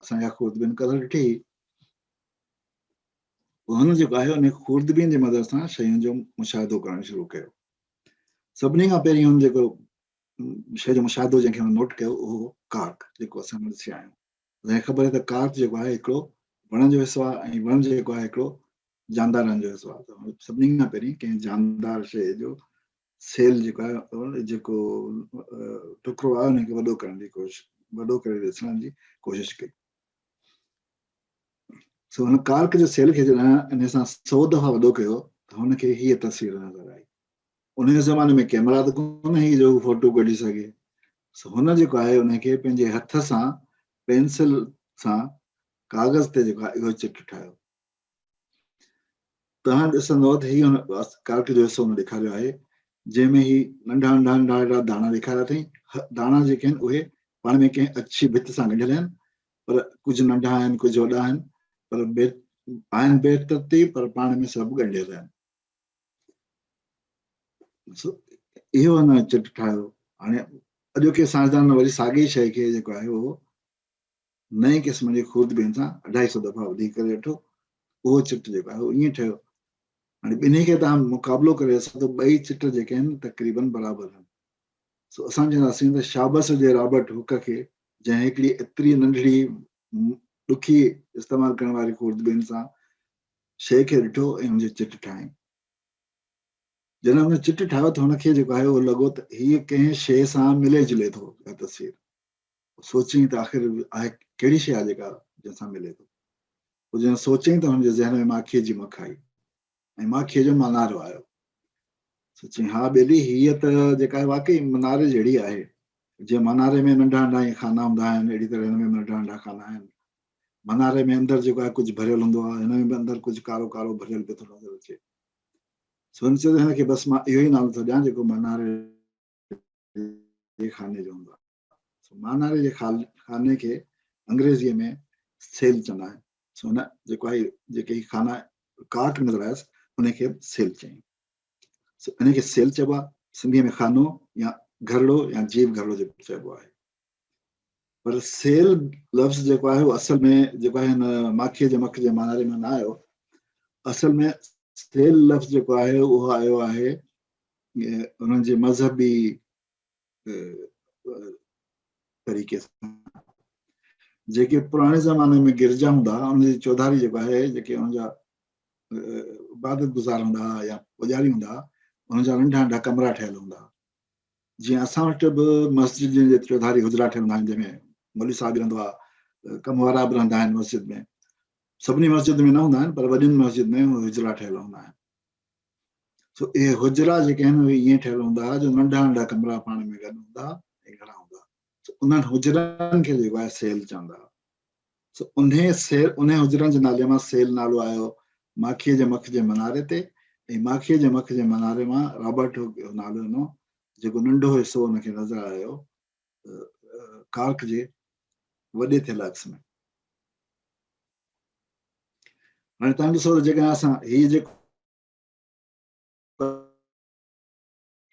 اسان اها خوردبين ڪلهه ڏٺي هئي. پوء هن جيڪو آهي ان خوردبين جي مدد سان شين جو مشاهدو ڪرڻ شروع ڪيو. سڀني کان پهرين هن جيڪو شيء جو مشاهدو جنهن کي هن نوٽ ڪيو اهو هو ڪارڪ جيڪو اسان ڏسي آيا آهيون. اسان کي خبر آهي ته ڪارڪ جيڪو آهي هڪڙو وڻ جو حصو آهي ۽ وڻ جيڪو آهي هڪڙو جاندارن جو حصو آهي. ته سڀني کان پهرين ڪنهن جاندار شيء جو سيل جيڪو آهي جيڪو ٽڪرو آهي ان کي وڏو ڪرڻ جي ڪوشش وڏو ڪري ڏسڻ جي ڪوشش ڪئي. سو هن ڪارڪ جي سيل کي جڏهن ان سان 100 دفعا وڏو ڪيو ته هن کي هيء تصوير نظر آئي. انهيء زماني ۾ ڪئميرا ته ڪونه هئي جو هو فوٽو ڪڍي سگهي. سو هن جيڪو آهي ان کي پنهنجي هٿ سان پينسل سان ڪاغذ تي جيڪو آهي اهو چٽ ٺاهيو. توهان ڏسندؤ ته هي هن ڪارڪ جو حصو هن ڏيکاريو آهي جنهن ۾ هي ننڍا ننڍا ننڍا ننڍا داڻا ڏيکاريا اٿئي. داڻا جيڪي آهن اهي پاڻ ۾ ڪنهن اڇي ڀت سان ڳنڍيل آهن پر ڪجهه ننڍا آهن ڪجهه وڏا آهن پر آهن بي ترتيب پر پاڻ ۾ سڀ ڳنڍيل آهن. اهو هن چٽ ٺاهيو. هاڻي اڄوڪي سائنسدانن وري ساڳي شيء کي جيڪو آهي اهو نئين قسم جي خوردبين سان اڍائي سو دفعا وڌيڪ ڪري ڏٺو. اهو چٽ جيڪو آهي اهو ائين ٺهيو. هاڻي ٻنهي کي توهان مقابلو ڪري ڏسو ته ٻئي چٽ جيڪي آهن تقريبن برابر آهن. سو اسان چونداسين ته شابس هجي رابرٽ هڪ کي جنهن هڪڙي ايتري ننڍڙي ڏکي استعمال ڪرڻ واري خوردبين سان شيء کي ڏٺو ۽ ان جو چٽ ٺاهيائين. جڏهن هن چٽ ٺاهيو ته هن کي جيڪو آهي اهو لڳو ته هيء ڪنهن شيء سان ملي جلي ٿو اها تصوير. سوچيائين ته آخر آهي ڪهڙي شيء آهي جيڪا جنهن سان ملي ٿو. پوء جڏهن سوچيائين ته هن جي ذهن ۾ ماکيء جي مک آئي ۽ ماکيء جو مانارو آيو. سوچيائين ها ٻيلي هيء ته جيڪا آهي واقعي مناري جهڙي آهي. جيئن مناري ۾ ننڍا ننڍا ائين خانا هوندا آهن اهڙي طرح هن ۾ به ننڍا ننڍا خانا آهن. مناري ۾ اندر جيڪو آهي ڪجهه ڀريل هوندو آهي، هن ۾ به اندر ڪجهه ڪارو ڪارو ڀريل پيو ٿو نظر اچي. سو هن چيو ته هن کي بس مان اهو ئي نالو ٿو ڏيان جيڪو مناري جي خاني جو هوندو آهي. سو ماناري جي خاني کي انگريزيء ۾ سيل چوندا آهن. سو هن جيڪو آهي جيڪي هي خانا ڪاٺ نظر آيس ان کي سيل چيائين. سو ان کي سيل چئبو آهي. سنڌيء ۾ خانو يا گهرڙو يا جيو گهرڙو چئبو آهي. پر سيل لفظ جيڪو آهي اهو اصل ۾ جيڪو آهي هن ماکيء جي مک جي ماناري مان نه آيو. اصل ۾ سيل لفظ جيڪو آهي اهو آيو آهي انهن جي مذهبي طريقي سان جيڪي پراڻي زماني ۾ گرجا هوندا هئا ان جي چوڌاري جيڪو آهي جيڪي ان جا عبادت گذار هوندا هئا يا پوڄاري هوندا هئا ان جا ننڍا ننڍا ڪمرا ٺهيل هوندا هئا جيئن اسان وٽ به مسجد جي چوڌاري حجرا ٺهيل هوندا آهن جنهن ۾ مولوي صاحب به رهندو آهي ڪم وارا به رهندا آهن مسجد ۾ سڀني مسجد ۾ نه هوندا آهن پر وڏين مسجد ۾ حجرا ٺهيل هوندا آهن سو اهي حجرا جيڪي آهن اهي ائين ٺهيل هوندا هئا جو ننڍا ننڍا ڪمرا پاڻ ۾ گڏ هوندا هئا ۽ گهڻا هوندا هئا. سو انهن حجرن کي جيڪو آهي سيل چوندا هئا. سو انهي سيل انهي حجرن جي نالي مان سيل نالو آيو ماکيء جي مک جي مناري تي ۽ ماکيء جي مک جي مناري مان رابرٽ هوڪ اهو نالو ڏنو جيڪو ننڍو حصو ان کي نظر آيو ڪارڪ جي وڏي ٿيل عڪس ۾. هاڻي توهان ڏسو ته جيڪڏهن اسان هي جيڪو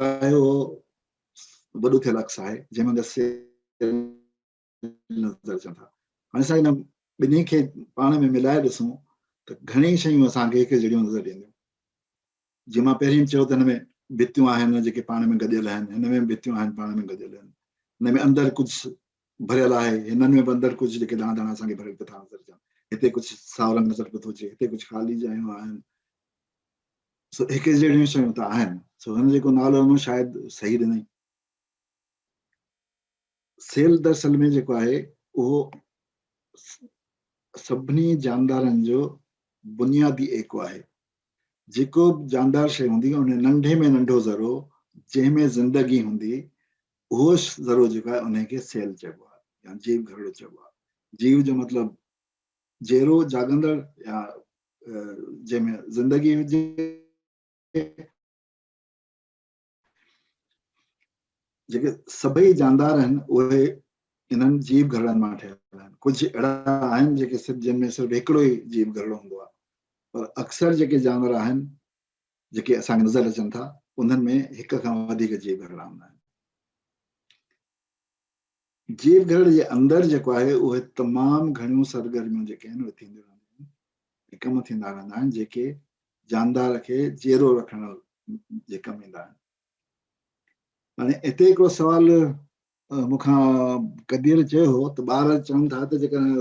آهي اهو وڏو ٿيل عڪس آهي جنهن ۾ نظر اچن ٿا. هاڻي اسان هن ٻنهي کي پاڻ ۾ ملائي ڏسون ته گهڻي شيون اسان کي هڪ جهڙيون نظر اينديون. جيئن مان پهرين چيو ته هن ۾ ڀتيون آهن جيڪي پاڻ ۾ گڏيل آهن، هن ۾ به ڀتيون آهن پاڻ ۾ گڏيل آهن. هن ۾ اندر ڪجهه ڀريل آهي، هنن ۾ به اندر ڪجهه جيڪي داڻا داڻا اسان کي ڀريل پيا ٿا نظر اچن. هتي ڪجهه سائو رنگ نظر پيو ٿو اچي، هتي ڪجهه خالي جايون آهن. سو هڪ جهڙيون شيون ته آهن. سو هن جيڪو نالو ڏنو شايد صحيح ڏنائين. سيل دراصل ۾ جيڪو آهي اهو سڀني جاندارن جو بنيادي ايڪو آهي. جيڪو به جاندار شيء هوندي ان ننڍي ۾ ننڍو ذرو جنهن ۾ زندگي هوندي اهو ذرو جيڪو آهي ان کي سيل چئبو آهي يا جيو گهرڙو چئبو آهي. جيو جو مطلب جيئرو جاڳندڙ يا جنهن ۾ زندگي هجي. جيڪي سڀئي جاندار آهن اهي انهن جيو گهرڙن مان ٺهيل آهن. ڪجهه اهڙا آهن جيڪي صرف جن ۾ صرف هڪڙو ئي جيو گهرڙو هوندو آهي پر اڪثر جيڪي جانور آهن جيڪي اسان کي نظر اچن ٿا انهن ۾ هڪ کان وڌيڪ جيو گهرڙا هوندا آهن. جيو گهرڙي جي اندر جيڪو آهي اهي تمام گهڻيون سرگرميون جيڪي آهن اهي ٿينديون رهنديون آهن ۽ ڪم ٿيندا رهندا آهن جيڪي جاندار کي جيئرو رکڻ جي ڪم ايندا آهن. هاڻي هتي هڪڙو سوال مون کان قدير چيو هو ته ٻار چون ٿا ته جيڪڏهن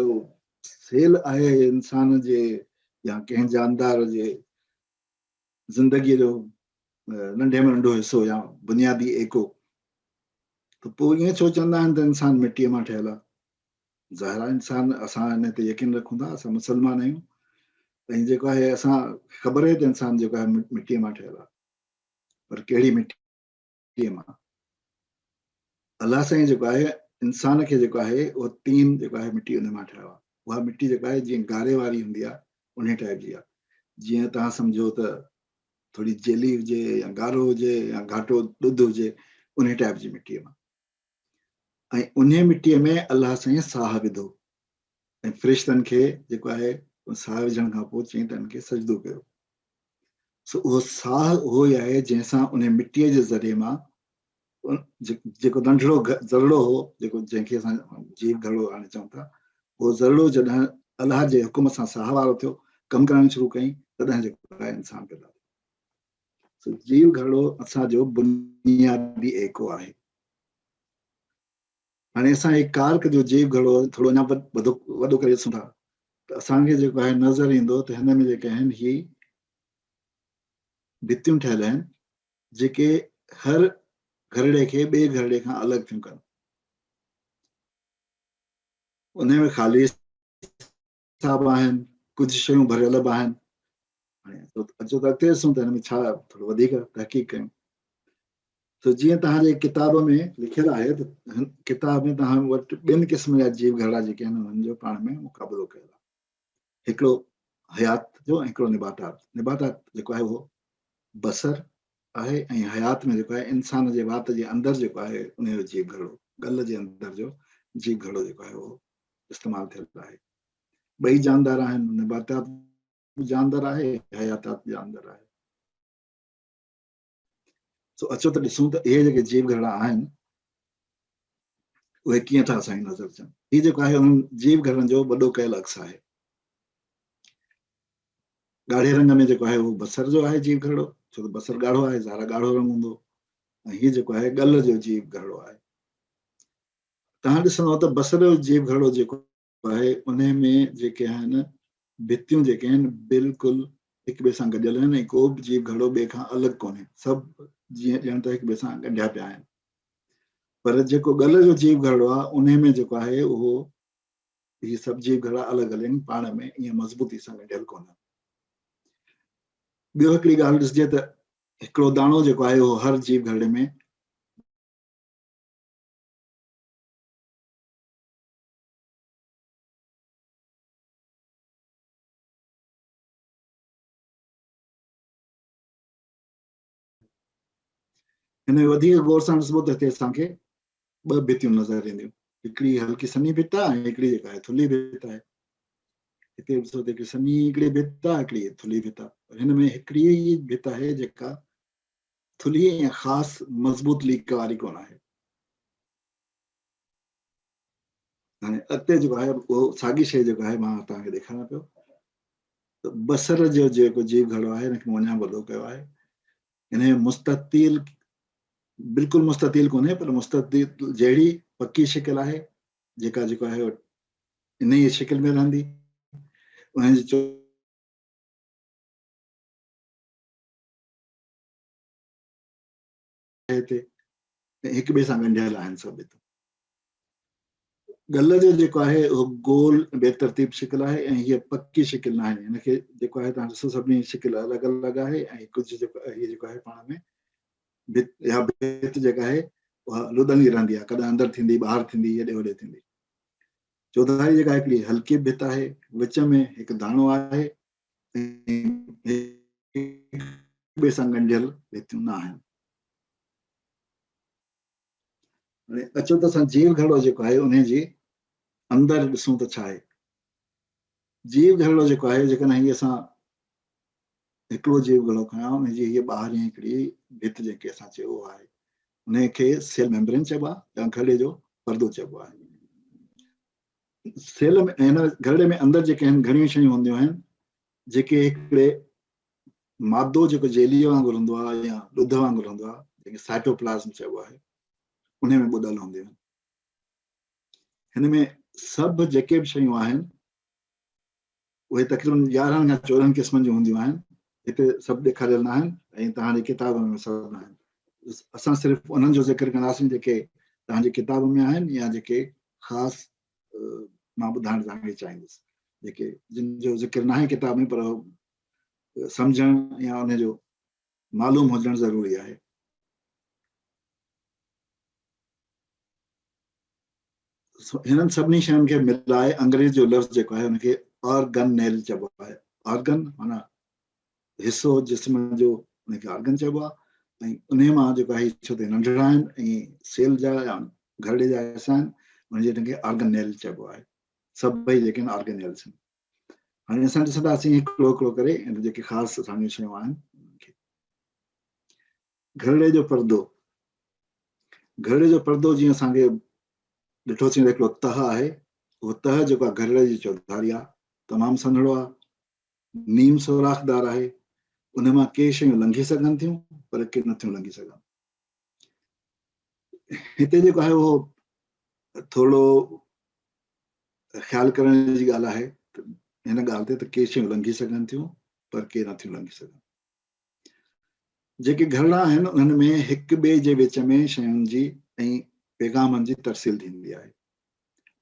سيل آهي انسان جي يا ڪنهن جاندار جي زندگيء جو ننڍي ۾ ننڍو حصو يا بنيادي ايڪو ته پوء ائين ڇو چوندا آهن ته انسان مٽيء مان ٺهيل آهي؟ ظاهر آهي انسان اسان ان تي يقين رکون ٿا، اسان مسلمان آهيون ۽ جيڪو آهي اسان خبر آهي ته انسان جيڪو آهي مٽيء مان ٺهيل آهي پر ڪهڙي مٽيء مان؟ الله سائين جيڪو آهي انسان کي جيڪو آهي اهو تين جيڪو آهي مٽي ان مان ٺاهيو آهي. اها مٽي جيڪا آهي جيئن گاري واري هوندي آهي انهي ٽائيپ جي آهي. جيئن توهان سمجهو ته ٿوري جيلي هجي يا گارو هجي يا گهاٽو ڏڌ هجي انهي ٽائيپ جي مٽيء مان. ۽ انهي مٽيء ۾ الله سائين ساهه وڌو ۽ فرشتن کي جيڪو آهي ساهه وجهڻ کان پوء چيائين ته ان کي سجدو ڪيو. سو اهو ساهه اهو ئي آهي جنهن سان انهي مٽيء جي ذريعي مان جيڪو ننڍڙو ذرڙو هو جيڪو جنهن کي اسان جيو گهرڙو هاڻي چئون ٿا اهو ذرڙو جڏهن الله جي حڪم سان ساهه وارو ٿيو ڪم ڪرڻ شروع ڪيائين تڏهن جيڪو آهي انسان پيدا ٿيو. سو جيو گهرڙو اسان جو بنيادي ايڪو آهي. هاڻي اسان هي ڪارڪ جو جيو گهرڙو ٿورو اڃا وڏو ڪري ڏسون ٿا ته اسان کي جيڪو آهي نظر ايندو ته هن ۾ جيڪي آهن هي ڀتيون ٺهيل آهن جيڪي هر گهرڙي کي ٻئي گهرڙي کان الڳ ٿيون ڪن. انهي ۾ خالي حصا به آهن، ڪجهه شيون ڀريل به آهن. هاڻي اچو ته اڳتي ڏسون ته هن ۾ ڇا ٿورو وڌيڪ تحقيق ڪيون. سو جيئن توهان جي ڪتاب ۾ لکيل آهي ته هن ڪتاب ۾ توهان وٽ ٻن قسم جا جيو گهرڙا جيڪي آهن انهن جو پاڻ ۾ مقابلو ڪيل آهي. هڪڙو حيات جو ۽ هڪڙو نباتات. نباتات جيڪو آهي اهو بصر آهي ۽ حيات ۾ جيڪو آهي انسان جي وات جي اندر جيڪو آهي ان جو جيب گهرڙو، ڳل جي اندر جو جيب گهرڙو جيڪو آهي اهو استعمال ٿيل آهي. ٻئي جاندار آهن، نباتات به جاندار آهي، حياتات به جاندار آهي. سو اچو ته ڏسون ته اهي جيڪي جيب گهرڙا آهن اهي ڪيئن ٿا اسان کي نظر اچن. هي جيڪو آهي انهن جيب گهرڙن جو وڏو ڪيل عڪس آهي. ڳاڙهي رنگ ۾ جيڪو آهي اهو بصر جو آهي جيو گهرڙو، ڇو ته بصر ڳاڙهو آهي ظاهر آهي ڳاڙهو رنگ هوندو ۽ هي جيڪو آهي ڳل جو جيو گهرڙو آهي. توهان ڏسندو ته بصر جو جيو گهرڙو جيڪو آهي انهي ۾ جيڪي آهن ڀتيون جيڪي آهن بلڪل هڪ ٻئي سان گڏيل آهن ۽ ڪو به جيو گهرڙو ٻئي کان الڳ ڪونهي، سڀ جيئن ڄڻ ته هڪ ٻئي سان ڳنڍيا پيا آهن. پر جيڪو ڳل جو جيو گهرڙو آهي انهي ۾ جيڪو آهي اهو هي سڀ جيو گهرڙا الڳ الڳ آهن، پاڻ ۾ ائين مضبوطي سان ڳنڍيل ڪونهن. ٻيو هڪڙي ڳالهه ڏسجي ته هڪڙو داڻو جيڪو آهي اهو هر جيو گهرڙي ۾ هن ۾ وڌيڪ غور سان ڏسبو ته هتي اسان کي ٻه ڀتيون نظر اينديون، هڪڙي هلڪي سنهي ڀت آهي ۽ هڪڙي جيڪا آهي ٿلهي ڀت آهي. هتي ڏسو ته هڪڙي سنهي هڪڙي ڀت آهي، هڪڙي ٿلهي ڀت آهي، پر هن ۾ هڪڙي ئي ڀت آهي جيڪا ٿلهي ۽ خاص مضبوط ليڪ واري ڪونه آهي. هاڻي اڳتي جيڪو آهي اهو ساڳي شيء جيڪو آهي مان توهان کي ڏيکاريان پيو ته بصر جو جيڪو جيو گهڙو آهي ان کي مون اڃا وڏو ڪيو آهي. ان ۾ مستطيل بلڪل مستطيل ڪونهي پر مستطيل جهڙي پڪي شڪل آهي جيڪا جيڪو آهي انهيء شڪل ۾ رهندي. ان جي هتي هڪ ٻئي سان ڳنڍيل آهن سڀ هتي. گل جو جيڪو آهي اهو گول بي ترتيب شڪل آهي ۽ هيء پڪي شڪل ناهي. هن کي جيڪو آهي توهان ڏسو سڀني جي شڪل الڳ الڳ آهي ۽ ڪجهه جيڪو هيء جيڪو آهي پاڻ ۾ ڀت يا ڀت جيڪا آهي اها لڏندي رهندي آهي، ڪڏهن اندر ٿيندي ٻاهر ٿيندي هيڏي هوڏي ٿيندي. چوڌاري جيڪا هڪڙي هلڪي ڀت آهي، وچ ۾ هڪ داڻو آهي ۽ هڪ ٻئي سان ڳنڍيل ڀتيون نه آهن. هاڻي اچو ته اسان جيو گهرڙو جيڪو آهي انهي جي اندر ڏسون ته ڇا آهي. جيو گهرڙو جيڪو آهي جيڪڏهن هي اسان هڪڙو جيو گهرڙو کڻان انهي جي هيء ٻاهرين هڪڙي ڀت جنهن کي اسان چيو آهي انهي کي سيل ميمبرين چئبو آهي يا گهرڙي جو پردو چئبو آهي. سيل ۾ هن گهرڙي ۾ اندر جيڪي آهن گهڻيون شيون هونديون آهن جيڪي هڪڙي مادو جيڪو جيلي وانگر هوندو آهي يا ڏڌ وانگر هوندو آهي جنهن کي سائٽوپلازم چئبو آهي ان ۾ ٻڌل هونديون آهن. هن ۾ سڀ جيڪي به شيون آهن اهي تقريبن 11 کان 14 قسمن جون هونديون آهن. هتي سڀ ڏيکاريل نه آهن ۽ توهان جي ڪتاب ۾ سڀ نه آهن. اسان صرف انهن جو ذڪر ڪنداسين جيڪي توهان جي ڪتاب ۾ آهن يا جيڪي خاص مان ٻڌائڻ توهان کي چاهيندس، جيڪي جن جو ذڪر ناهي ڪتاب ۾ پر سمجهڻ يا ان جو معلوم هجڻ ضروري آهي. هنن سڀني شين کي ملائي انگريز جو لفظ جيڪو آهي ان کي آرگنيل چئبو آهي. آرگن معنيٰ حصو جسم جو، ان کي آرگن چئبو آهي ۽ انهي مان جيڪو آهي ڇو ته ننڍڙا آهن ۽ سيل جا يا گهرڙي جا حصا آهن ان جي ان کي آرگنيل چئبو آهي. سڀئي جيڪي آهن آرگنيلس آهن. هاڻي اسان ڏسنداسين هڪڙو هڪڙو ڪري ان جيڪي خاص اسان جون شيون آهن انهن کي. گهرڙي جو پردو، گهرڙي جو پردو جيئن اسان کي ڏٺوسين ته هڪڙو تهه آهي، اهو تهه جيڪو آهي گهرڙي جي چوڌاري آهي، تمام سنهڙو آهي، نيم سوراخدار آهي، ان مان ڪي شيون لنگهي سگهن ٿيون پر ڪي نٿيون لنگهي سگهن. هتي جيڪو آهي اهو ٿورڙو خيال ڪرڻ جي ڳالهه آهي هن ڳالهه تي ته ڪي شيون لنگهي سگهن ٿيون پر ڪي نٿيون لنگهي سگهن. جيڪي گهرڙا آهن انهن ۾ هڪ ٻئي جي وچ ۾ شين جي ۽ پيغامن جي ترسيل ٿيندي آهي.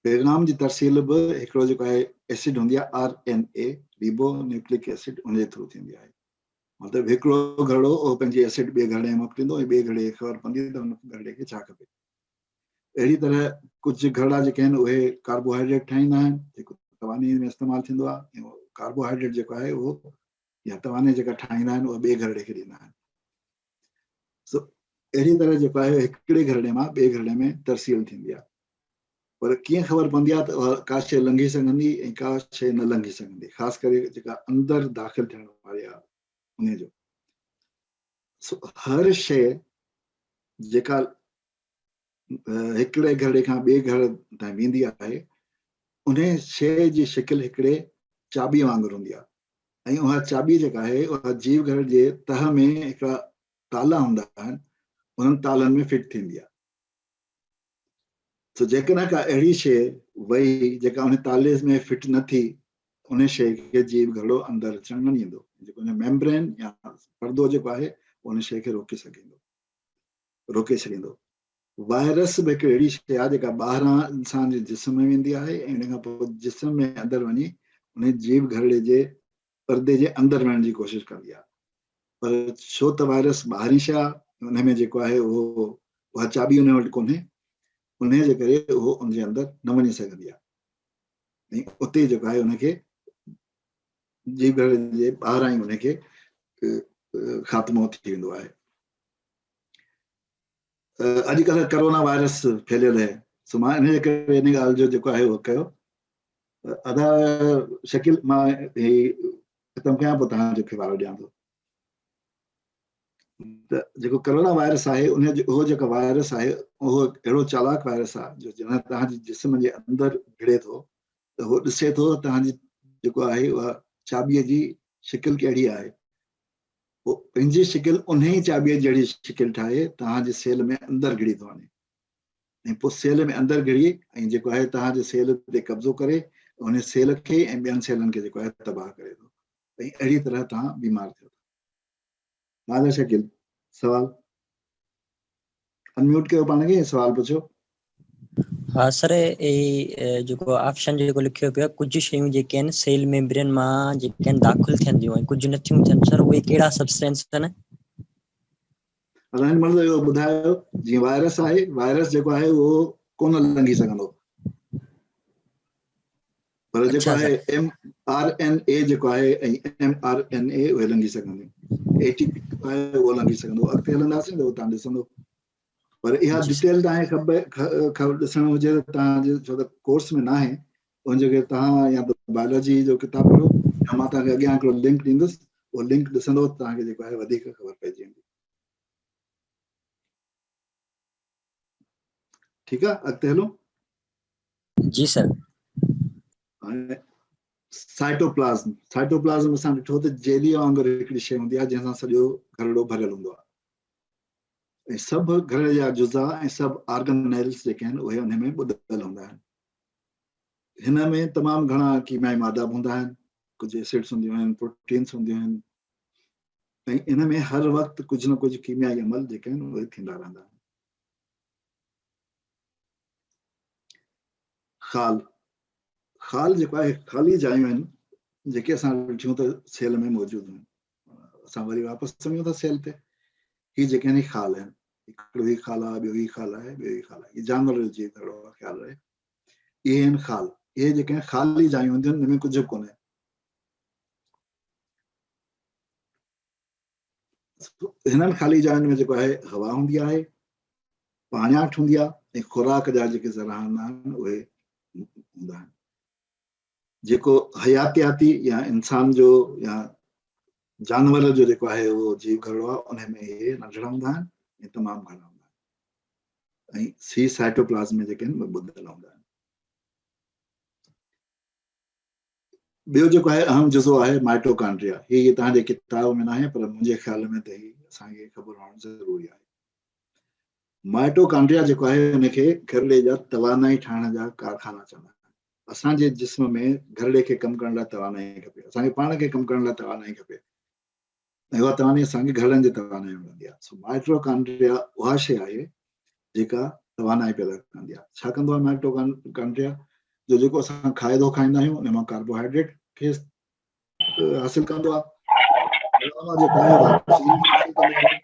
پيغام جي ترسيل به هڪڙو جيڪو آهي ايسڊ هوندي آهي آر اين اي ريبو نيوڪليڪ ايسڊ ان جي ٿرو ٿيندي آهي. مطلب هڪڙو گهرڙو اهو پنهنجي ايسڊ ٻئي گهرڙي ۾ موڪليندو ۽ ٻئي گهرڙي کي خبر پوندي ته هن گهرڙي کي ڇا کپي. اهڙي طرح ڪجهه گهرڙا جيڪي آهن اهي ڪاربوهائيڊريٽ ٺاهيندا آهن جيڪو توانائي ۾ استعمال ٿيندو آهي ۽ ڪاربوهائيڊريٽ جيڪو آهي اهو يا توانائي جيڪا ٺاهيندا آهن اها ٻئي گهرڙي کي ڏيندا آهن. سو اهڙي طرح جيڪو آهي هڪڙي گهرڙي مان ٻئي گهرڙي ۾ ترسيل ٿيندي آهي. پر ڪيئن خبر پوندي آهي ته اها ڪا شيء لنگهي سگهندي ۽ ڪا شيء نه لنگهي سگهندي، خاص ڪري جيڪا اندر داخل ٿيڻ واري آهي انهي جو. سو هر شيء جيڪا هڪڙي گهرڙي کان ٻئي گهر تائين ويندي آهي انهي شيء جي شڪل هڪڙي چاٻي وانگر هوندي آهي ۽ اها چاٻي جيڪا آهي اها جيو گهر جي تهه ۾ هڪڙا تالا هوندا آهن انهن تالن ۾ فٽ ٿيندي آهي. سو جيڪڏهن ڪا اهڙي شيء وئي جيڪا ان تالي ۾ فٽ نه ٿي ان شيء کي جيو گهرڙو اندر اچڻ نه ڏيندو، جيڪو ان جو ميمبرين يا پردو جيڪو آهي ان شيء کي روڪي سگهندو، روڪي ڇڏيندو. وائرس به هڪ اهڙي شيء آهي جيڪا ٻاهران انسان جي جسم ۾ ويندي آهي ۽ ان کان پوء جسم ۾ اندر وڃي ان جيو گهرڙي جي پردي جي اندر وڃڻ جي ڪوشش ڪندي آهي پر ڇو ته وائرس ٻاهرين شيء آهي ان ۾ جيڪو آهي اهو اها چاٻي ان وٽ ڪونهي ان جي ڪري اهو ان جي اندر نه وڃي سگهندي آهي ۽ اتي جيڪو آهي ان کي جيو گهرڙي جي ٻاهران ئي ان کي خاتمو ٿي ويندو آهي. اڄڪلهه ڪرونا وائرس ڦهليل آهي سو مان ان جي ڪري ان ڳالهه جو جيڪو آهي اهو ڪيو. ادا شڪيل مان هي ختم ڪيان پوء توهان جو کي وارو ڏيان ٿو ته جيڪو ڪرونا وائرس آهي ان جو اهو جيڪو وائرس آهي اهو اهڙو چالاڪ وائرس آهي جو جڏهن توهان جي جسم جي اندر گهڙي ٿو ته هو ڏسي ٿو توهان جي جيڪو آهي اها چاٻيء جي شڪل ڪهڙي آهي پوء پنهنجي شڪل انهيء چاٻيء جهڙي شڪل ٺاهي توهان جي سيل ۾ اندر گهڙي ٿو وڃي ۽ پوء سيل ۾ اندر گهڙي ۽ جيڪو آهي توهان جي سيل تي قبضو ڪري ان سيل کي ۽ ٻين سيلن کي جيڪو آهي تباهه ڪري ٿو ۽ اهڙي طرح توهان بيمار ٿيو ٿا. هالا شڪيل سوال انميوٽ ڪيو پاڻ کي سوال پڇو. ها سر هي جيڪو آپشن جيڪو لکيو پيو ڪجهه شيون جيڪي آهن سيل ميمبرين مان جيڪي آهن داخل ٿين ٿيون ۽ ڪجهه نٿيون ٿين سر اهي ڪهڙا سبسٽينس آهن؟ ادا هن مهل اهو ٻڌايو جيئن وائرس آهي وائرس جيڪو آهي اهو ڪونه لنگهي سگهندو پر جيڪو آهي ايم آر اين اي جيڪو آهي ۽ ايم آر اين اي اهي لنگهي سگهنديون اي ٽي پي جيڪو آهي اهو لنگهي سگهندو اڳتي هلنداسين ته توهان ڏسندو پر اها ڊيٽيل توهان کي خبر ڏسڻ هجي ته توهان جي ڇو ته ڪورس ۾ ناهي ان جي ڪري توهان يا ته بائيولوجي جو ڪتاب پڙهو يا مان توهان کي اڳيان هڪڙو لنڪ ڏيندس اهو لنڪ ڏسندو ته توهان کي جيڪو آهي وڌيڪ خبر پئجي ويندي. ٺيڪ آهي اڳتي هلون. جي سر. سائٽوپلازم، سائٽوپلازم اسان ڏٺو ته جيليء وانگر هڪڙي شيء هوندي آهي جنهن سان سڄو گهرڙو ڀريل هوندو آهي ۽ سڀ گهرڙي جا جزا ۽ سڀ آرگنيلز جيڪي آهن اهي ان ۾ ٻڌل هوندا آهن. هن ۾ تمام گهڻا ڪيميائي مادا به هوندا آهن، ڪجهه ايسڊس هونديون آهن، پروٽينس هونديون آهن ۽ ان ۾ هر وقت ڪجهه نه ڪجهه ڪيميائي عمل جيڪي آهن اهي ٿيندا رهندا آهن. خال، خال جيڪو آهي خالي جايون آهن جيڪي اسان ڏٺيون ته سيل ۾ موجود آهن. اسان وري واپس وڃون ٿا سيل تي. هي جيڪي آهن خال آهن، هڪڙو هي خال آهي، ٻيو هي خال آهي، ٻيو هي خال آهي. هي جانور جو جيو گهرڙو آهي، خيال رهي. اهي آهن خال. اهي جيڪي آهن خالي جايون هونديون آهن، ان ۾ ڪجهه به ڪونهي. هنن خالي جاين ۾ جيڪو آهي هوا هوندي آهي، پاڻياٺ هوندي آهي ۽ خوراڪ جا جيڪي ذرا هوندا آهن اهي هوندا آهن. جيڪو حياتياتي يا انسان جو يا جانور جو جيڪو آهي اهو جيو گهرڙو آهي ان ۾ اهي ننڍڙا هوندا آهن ۽ تمام گهڻا هوندا آهن ۽ سي سائٽوپلازم ۾ جيڪي آهن اهي ٻڌل هوندا آهن. ٻيو جيڪو آهي اهم جزو آهي مائٽوڪانڊريا. هي توهان جي ڪتاب ۾ ناهي پر منهنجي خيال ۾ ته هي اسان کي خبر هئڻ ضروري آهي. مائٽوڪانڊريا جيڪو آهي ان کي گهرڙي جا توانائي ٺاهڻ جا ڪارخانا چوندا آهن. اسان جي جسم ۾ گهرڙي کي ڪم ڪرڻ لاء توانائي کپي، اسان کي پاڻ کي ڪم ڪرڻ لاء توانائي کپي ۽ اها توانائي اسان کي گهرڙن جي توانائي ملندي آهي. سو مائٽوڪانڊريا اها شيء آهي جيڪا توانائي پيدا ڪندي آهي. ڇا ڪندو آهي مائٽوڪانڊريا؟ جو جيڪو اسان کاڌو کائيندا آهيون ان مان ڪاربوهائيڊريٽ کي حاصل ڪندو آهي. هوا مان جيڪو آهي آڪسيجن حاصل ڪندو آهي.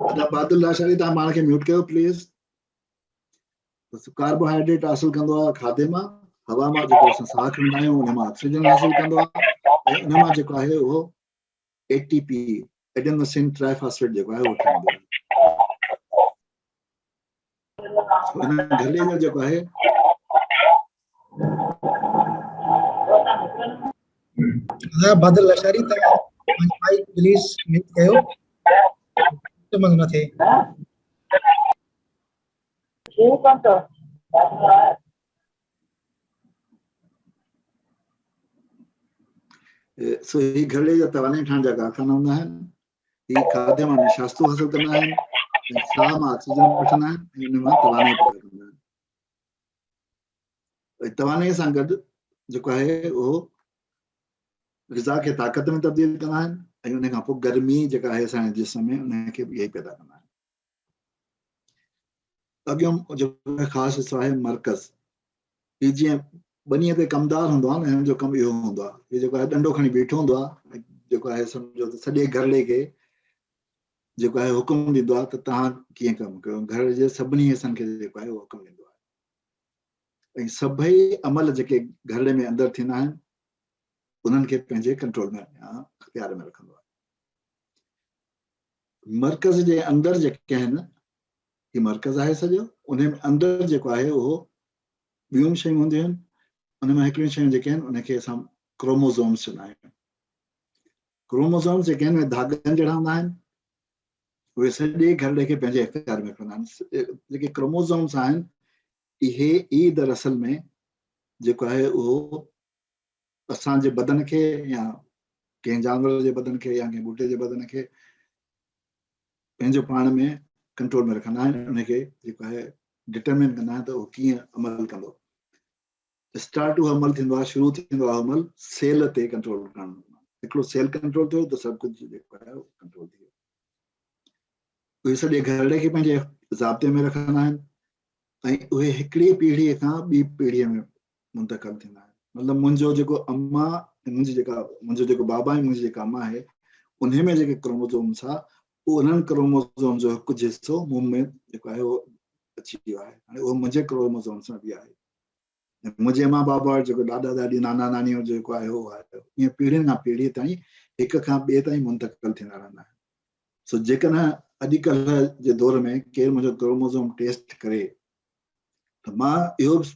ادا بادل لاشاري توهان پاڻ کي ميوٽ ڪيو پليز. بس ڪاربوهائيڊريٽ حاصل ڪندو آهي کاڌي مان، هوا مان جيڪو اسان ساهه کڻندا آهيون ان مان آڪسيجن حاصل ڪندو آهي ۽ ان مان جيڪو آهي اهو A T P adenosine triphosphate جيڪو آهي اهو ٺهندو آهي. ان گهرڙي جو جيڪو آهي ها بادل لاشاري توهان مائيڪ پليز ميوٽ ڪيو ڊسٽربنس نه ٿئي. سو هي گهرڙي جا توانائي ٺاهڻ جا ڪارخانا هوندا آهن. هي کاڌي مان نشاستو حاصل ڪندا آهن ۽ ساهه مان آڪسيجن وٺندا آهن ۽ ان مان توانائي پيدا ڪندا آهن. ۽ توانائي سان گڏ جيڪو آهي اهو غذا کي طاقت ۾ تبديل ڪندا آهن ۽ ان کان پوء گرمي جيڪا آهي اسان جي جسم ۾ ان کي به اهي پيدا ڪندا آهن. اڳيون جيڪو خاص حصو آهي مرڪز. هي جيئن ٻنيء تي ڪمدار هوندو آهي نه، هن جو ڪم اهو هوندو آهي. هي جيڪو آهي ڏنڊو کڻي بيٺو هوندو آهي ۽ جيڪو آهي سمجهو ته سڄي گهرڙي کي جيڪو آهي حڪم ڏيندو آهي ته توهان ڪيئن ڪم ڪيو. گهر جي سڀني حصن کي جيڪو آهي اهو حڪم ڏيندو آهي ۽ سڀئي عمل جيڪي گهرڙي ۾ اندر ٿيندا آهن انهن کي پنهنجي ڪنٽرول ۾ يا اختيار ۾ رکندو آهي. مرڪز جي اندر جيڪي آهن، هي مرڪز آهي سڄو، انهي ۾ اندر جيڪو آهي اهو ٻيون به شيون هونديون آهن، ان مان هڪڙيون شيون جيڪي آهن ان کي اسان ڪروموزومز چوندا آهيون. ڪروموزومز جيڪي آهن اهي ڌاڳن جهڙا هوندا آهن، اهي سڄي گهرڙي کي پنهنجي اختيار ۾ رکندا آهن. جيڪي ڪروموزومز آهن اهي ئي دراصل ۾ جيڪو آهي اهو اسان جي بدن کي يا ڪنهن جانور جي بدن کي يا ڪنهن ٻوٽي جي بدن کي پنهنجو پاڻ ۾ ڪنٽرول ۾ رکندا آهن، ان کي جيڪو آهي ڊٽرمين ڪندا آهن ته اهو ڪيئن عمل ڪندو. اسٽارٽ اهو عمل ٿيندو آهي، شروع ٿيندو آهي عمل سيل تي ڪنٽرول ڪرڻ. هڪڙو سيل ڪنٽرول ٿيو ته سڀ ڪجهه جيڪو آهي اهو ڪنٽرول ٿي ويو. اهي سڄي گهرڙي کي پنهنجي ضابطي ۾ رکندا آهن ۽ اهي هڪڙي پيڙهي کان ٻي پيڙهي ۾ منتقل ٿيندا آهن. مطلب منهنجو جيڪو اما ۽ منهنجي جيڪا منهنجو جيڪو بابا ۽ منهنجي جيڪا اما آهي انهي ۾ جيڪي ڪروموزومس آ انهن ڪروموزوم جو ڪجهه حصو مون ۾ جيڪو آهي اهو اچي ويو آهي. هاڻي اهو منهنجي ڪروموزومس ۾ به آهي ۽ منهنجي اما بابا وٽ جيڪو ڏاڏا ڏاڏي نانا ناني جو جيڪو آهي اهو آهي. ائين پيڙهين کان پيڙهي تائين هڪ کان ٻئي تائين منتقل ٿيندا رهندا آهن. سو جيڪڏهن اڄڪلهه جي دور ۾ ڪير منهنجو ڪروموزوم ٽيسٽ ڪري ته مان اهو به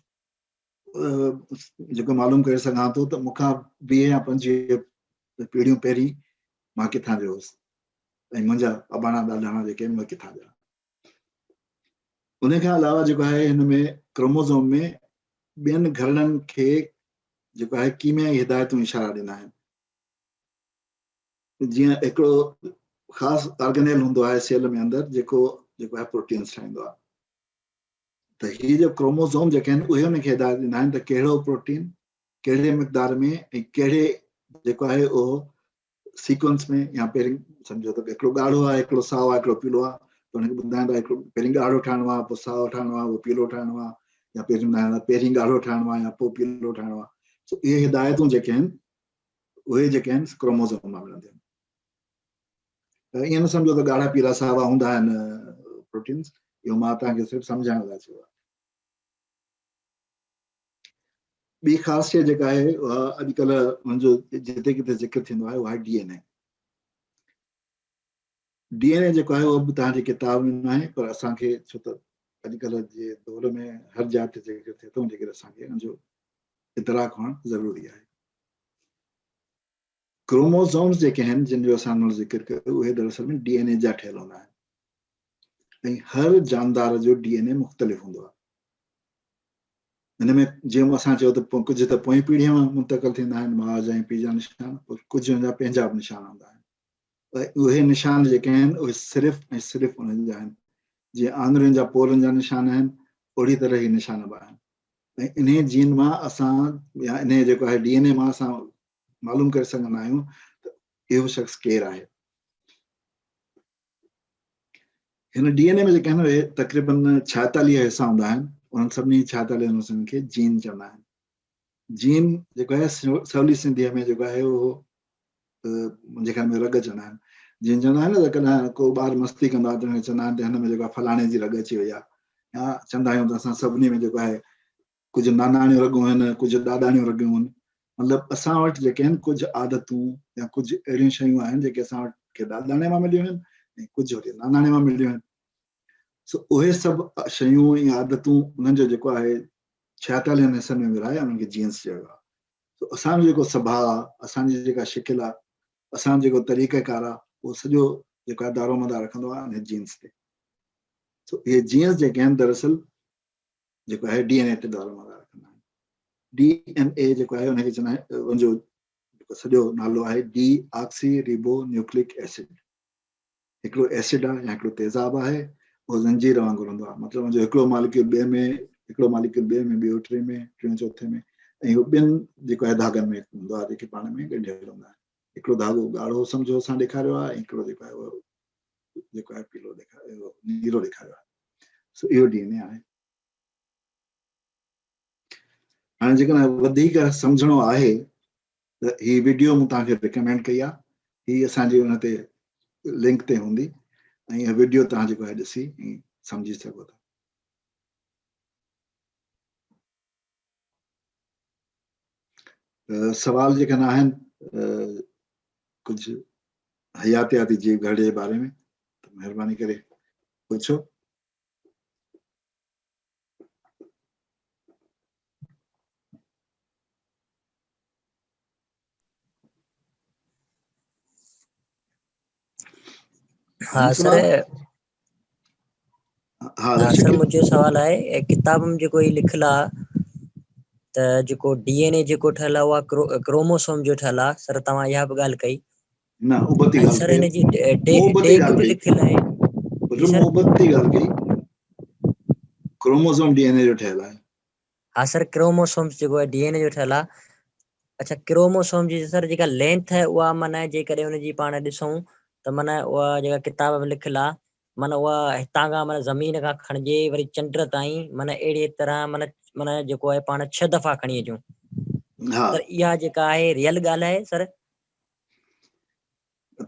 جيڪو معلوم ڪري سگهان ٿو ته مون کان 20 يا 25 پيڙهيون پهرين مان ڪٿان جو هوس ۽ منهنجا اباڻا ڏاڏاڻا جيڪي آهن اهي ڪٿان جا. ان کان علاوه جيڪو آهي هن ۾ ڪروموزوم ۾ ٻين گهرڙن کي جيڪو آهي ڪيميائي هدايتون اشارا ڏنا آهن. جيئن هڪڙو خاص آرگنيل هوندو آهي سيل ۾ اندر جيڪو جيڪو آهي پروٽينز ٺاهيندو آهي ته هي جو ڪروموزوم جيڪي آهن اهي ان کي هدايت ڏيندا آهن ته ڪهڙو پروٽين ڪهڙي مقدار ۾ ۽ ڪهڙي جيڪو آهي اهو سيڪوئنس ۾ يا پهرين سمجھو ته هڪڙو ڳاڙهو آهي هڪڙو سائو آهي هڪڙو پيلو آهي ته ان کي ٻڌائيندا هڪڙو پهرين ڳاڙهو ٺاهڻو آهي پوء سائو ٺاهڻو آهي پوء پيلو ٺاهڻو آهي يا پهرين ٻڌائيندا پهرين ڳاڙهو ٺاهڻو آهي يا پوء پيلو ٺاهڻو آهي سو اهي هدايتون جيڪي آهن اهي جيڪي آهن ڪروموزوم مان ملنديون آهن. ته ائين نه سمجهو ته ڳاڙها پيلا ساوا هوندا آهن پروٽينز، اهو مان توهان کي صرف سمجهائڻ لاء چيو آهي. ٻي خاص شيء جيڪا آهي اها اڄڪلهه ان جو جتي ڪٿي ذڪر ٿيندو آهي اها آهي D N A. D N اي جيڪو آهي اهو به توهان جي ڪتاب ۾ ناهي پر اسان کي ڇو ته اڄڪلهه جي دور ۾ هر جاء تي ذڪر ٿئي ٿو ان جي ڪري اسان کي ان جو ادراڪ هئڻ ضروري آهي. ڪروموزومز جيڪي آهن جن جو اسان هن ذڪر ڪيو اهي دراصل ۾ ڊي اين اي جا ٺهيل هوندا آهن ۽ هر جاندار جو ڊي اين اي مختلف هوندو آهي. هن ۾ جيئن اسان چيو ته ڪجهه ته پوئين پيڙهيء مان منتقل ٿيندا آهن ماء جا ۽ پيء جا نشان، پر ڪجهه هن جا پنهنجا به نشان هوندا آهن ۽ اهي نشان جيڪي آهن اهي صرف ۽ صرف انهن جا آهن. جيئن آڱرين جا پورن جا نشان آهن اهڙي طرح هي نشان به آهن. ۽ انهيء جين مان اسان يا انهيء جيڪو آهي ڊي اين اي مان اسان معلوم ڪري سگهندا آهيون ته اهو شخص ڪير آهي. هن ڊي اين اي ۾ جيڪي آهن اهي تقريبن 46 حصا هوندا آهن، انهن سڀني 46 حصن کي جين چوندا آهن. جين جيڪو آهي سولي سنڌيء ۾ جيڪو آهي اهو منهنجي خيال ۾ رڳ چوندا آهن. جيئن چوندا آهن نه ته ڪڏهن ڪو ٻار مستي ڪندو آهي ته ان کي چوندا آهن ته هن ۾ جيڪو آهي فلاڻي جي رڳ اچي وئي آهي يا چوندا آهيون ته اسان سڀني ۾ جيڪو آهي ڪجهه ناناڻيون رڳون آهن ڪجهه ڏاڏاڻيون رڳيون آهن مطلب اسان وٽ جيڪي آهن ڪجهه عادتون يا ڪجهه اهڙيون شيون آهن جيڪي اسان وٽ ڪي ڏاڏاڻي مان مليون آهن ۽ ڪجهه وري ناناڻي مان مليون آهن سو اهي سڀ شيون ۽ عادتون انهن جو جيڪو آهي 46 حصن ۾ ورهائي انهن کي جينس چيو ويو آهي سو اسان جو جيڪو سڀاء آهي اسان جي جيڪا شڪل آهي اسان جو جيڪو طريقه ڪار آهي اهو سڄو جيڪو آهي دارو مدار رکندو آهي انهي جينس تي سو اهي جينس جيڪي آهن دراصل جيڪو آهي ڊي اين اي تي دارو مدار رکندا آهن ڊي اين اي جيڪو آهي ان کي چوندا آهن ان جو جيڪو سڄو نالو آهي ڊي آڪسي ريبو نيوڪليڪ ايسڊ هڪڙو ايسڊ آهي يا هڪڙو تيزاب آهي اهو زنجير وانگر هوندو آهي مطلب ان جو هڪڙو ماليڪيول ٻئي ۾ هڪڙو ماليڪيول ٻئي ۾ ٻيو ٽئين ۾ ٽيون چوٿين ۾ ۽ اهو ٻن جيڪو آهي ڌاڳن ۾ هوندو آهي جيڪي پاڻ ۾ ڳنڍيل هوندا آهن هڪڙو ڌاڳو ڳاڙهو سمجهو اسان ڏيکاريو آهي ۽ هڪڙو جيڪو آهي اهو جيڪو آهي پيلو ڏيکاريو نيرو ڏيکاريو آهي سو اهو ڊي اين اي آهي هاڻي جيڪڏهن وڌيڪ سمجهڻو آهي ته هي وڊيو مون توهان کي ريڪمينڊ ڪئي آهي هي اسان جي ان تي لنڪ تي هوندي ۽ اها وڊيو توهان جيڪو آهي ڏسي ۽ سمجهي سگهو ٿا. سوال جيڪڏهن آهن ڪجهه حياتياتي جيو گهرڙي جي باري ۾ ته مهرباني ڪري پڇو. ها سر ها ها سر منهنجو سوال آهي ڪتاب ۾ جيڪو هي لکيل آ ته جيڪو ڊي اين اي جيڪو ٺهيل آ اها ڪروموسوم جو ٺهيل آ سر توهان اها به ڳالهه ڪئي نه ابتي ڳالهه سر هن جي ڊيگهه به لکيل آهي ابتي ڳالهه ڪئي ڪروموسوم ڊي اين اي جو ٺهيل آهي ها سر ڪروموسومز جيڪو آهي ڊي اين اي جو ٺهيل آهي اڇا ڪروموسوم جي سر جيڪا لينٿ آهي اها معنی جيڪڏهن ان جي پاڻ ڏسون ته معنی اها جيڪا ڪتاب ۾ لکيل آهي معنی اها هتان کان معنی زمين کان کڻجي وري چنڊ تائين معنی اهڙي طرح معنی معنی جيڪو آهي پاڻ 6 دفعا کڻي اچون ها سر اها جيڪا آهي ريئل ڳالهه آهي سر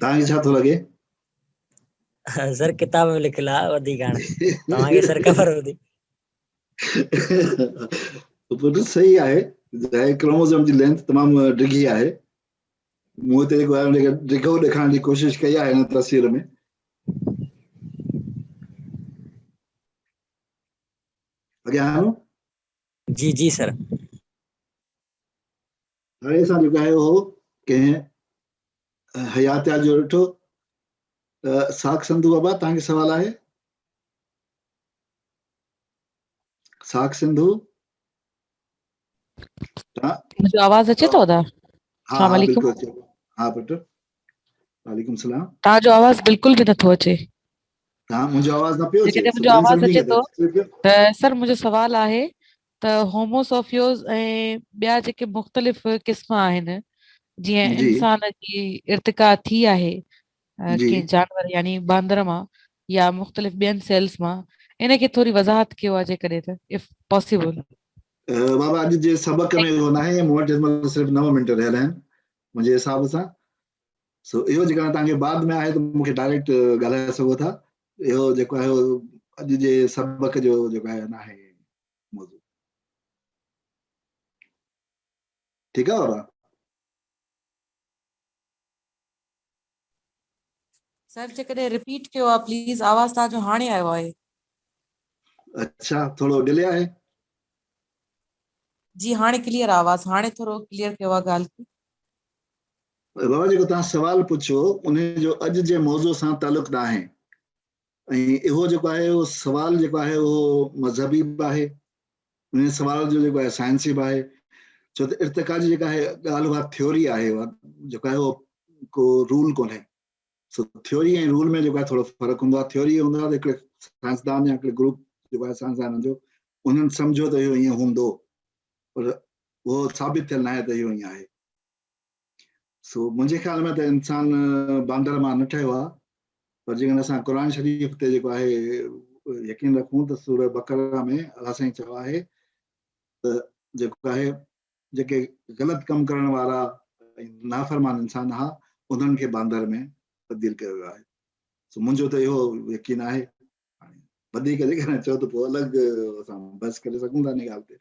توهان کي ڇا ٿو لڳي؟ سر ڪتاب ۾ لکيل آهي وڌيڪ هاڻي توهان کي سر خبر هوندي. پٽ صحيح آهي ظاهر ڪروموزوم جي لينٿ تمام ڊگهي آهي مون هتي جيڪو آهي ان کي ڊگهو ڏيکارڻ جي ڪوشش ڪئي آهي هن تصوير ۾ اڳيان هلون جي جي سر هاڻي اسان جيڪو آهي اهو ڪنهن حياتيات جو ڏٺو ساک سنڌو بابا تهان کي سوال آهي ساک سنڌو منهنجو آواز اچي ٿو ادا؟ ها ها بلڪل اچي ٿو. ها پٽ وعليڪم السلام. توهان جو آواز بلڪل به نٿو اچي. توهان منهنجو آواز نه پيو اچي؟ جيڪڏهن منهنجو آواز اچي ٿو ته سر منهنجو سوال آهي ته هوموسوفيوز ۽ ٻيا جيڪي مختلف قسم آهن جيئن انسان جي ارتقا ٿي آهي ڪنهن جانور يعني باندر مان يا مختلف ٻين سيلز مان ان کي ٿوري وضاحت ڪيو آ جيڪڏهن ته if possible. بابا اڄ جي سبق ۾ اهو ناهي مون وٽ هن مهل صرف 9 منٽ رهيل آهن منهنجي حساب سان سو اهو جيڪڏهن توهان کي بعد ۾ آهي ته مون کي ڊائريڪٽ ڳالهائي سگهو ٿا اهو جيڪو آهي اڄ جي سبق جو جيڪو آهي ناهي موضوع ٺيڪ آهي بابا. سر جيڪڏهن رپيٽ ڪيو آ پليز آواز توهان جو هاڻي آيو آهي. اڇا ٿورو ڊلي آهي. جي هاڻي ڪليئر آ آواز هاڻي ٿورو ڪليئر ڪيو آ ڳالهه کي. بابا جيڪو توهان سوال پڇيو ان جو اڄ جي موضوع سان تعلق ناهي ۽ اهو جيڪو آهي اهو سوال جيڪو آهي اهو مذهبي به آهي ان سوال جو جيڪو آهي سائنسي به آهي ڇو ته ارتقا جي جيڪا آهي ڳالهه اها ٿيوري آهي اها جيڪو آهي اهو ڪو رول ڪونهي سو ٿيوري ۽ رول ۾ جيڪو آهي ٿورو فرق هوندو آهي ٿيوري هوندو آهي ته هڪڙي سائنسدان يا هڪڙي گروپ جيڪو آهي سائنسدانن جو انهن سمجهيو ته اهو ائين هوندو پر اهو ثابت ٿيل ناهي ته اهو ائين آهي سو منهنجي خيال ۾ ته انسان باندر مان نه ٺهيو آهي پر جيڪڏهن اسان قرآن شريف تي جيڪو آهي يقين رکون ته سورة بقره ۾ الله سائين چيو آهي ته جيڪو آهي جيڪي غلط ڪم ڪرڻ وارا ۽ نافرمان انسان ها انهن کي باندر ۾ تبديل ڪيو ويو آهي سو منهنجو ته اهو يقين آهي هاڻي وڌيڪ جيڪڏهن چئو ته پوء الڳ اسان بحث ڪري سگهون ٿا ان ڳالهه تي.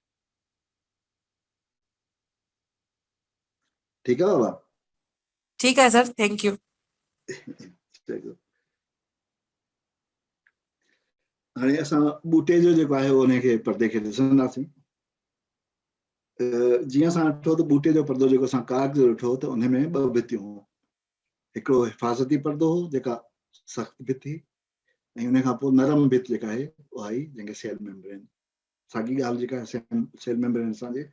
ٺيڪ آهي بابا. ٺيڪ آهي سر thank you. هاڻي اسان ٻوٽي جو جيڪو آهي ان کي پردي کي ڏسنداسين. جيئن اسان ڏٺو ته ٻوٽي جو پردو جيڪو اسان ڪارڪ جو ڏٺو ته ان ۾ ٻه ڀتيون هيون. هڪڙو حفاظتي پردو هو جيڪا سخت ڀت هئي ۽ ان کان پوء نرم ڀت جيڪا آهي اها آئي جنهن کي سيل ميمبرين ساڳي ڳالهه جيڪا سيل ميمبرين اسان جي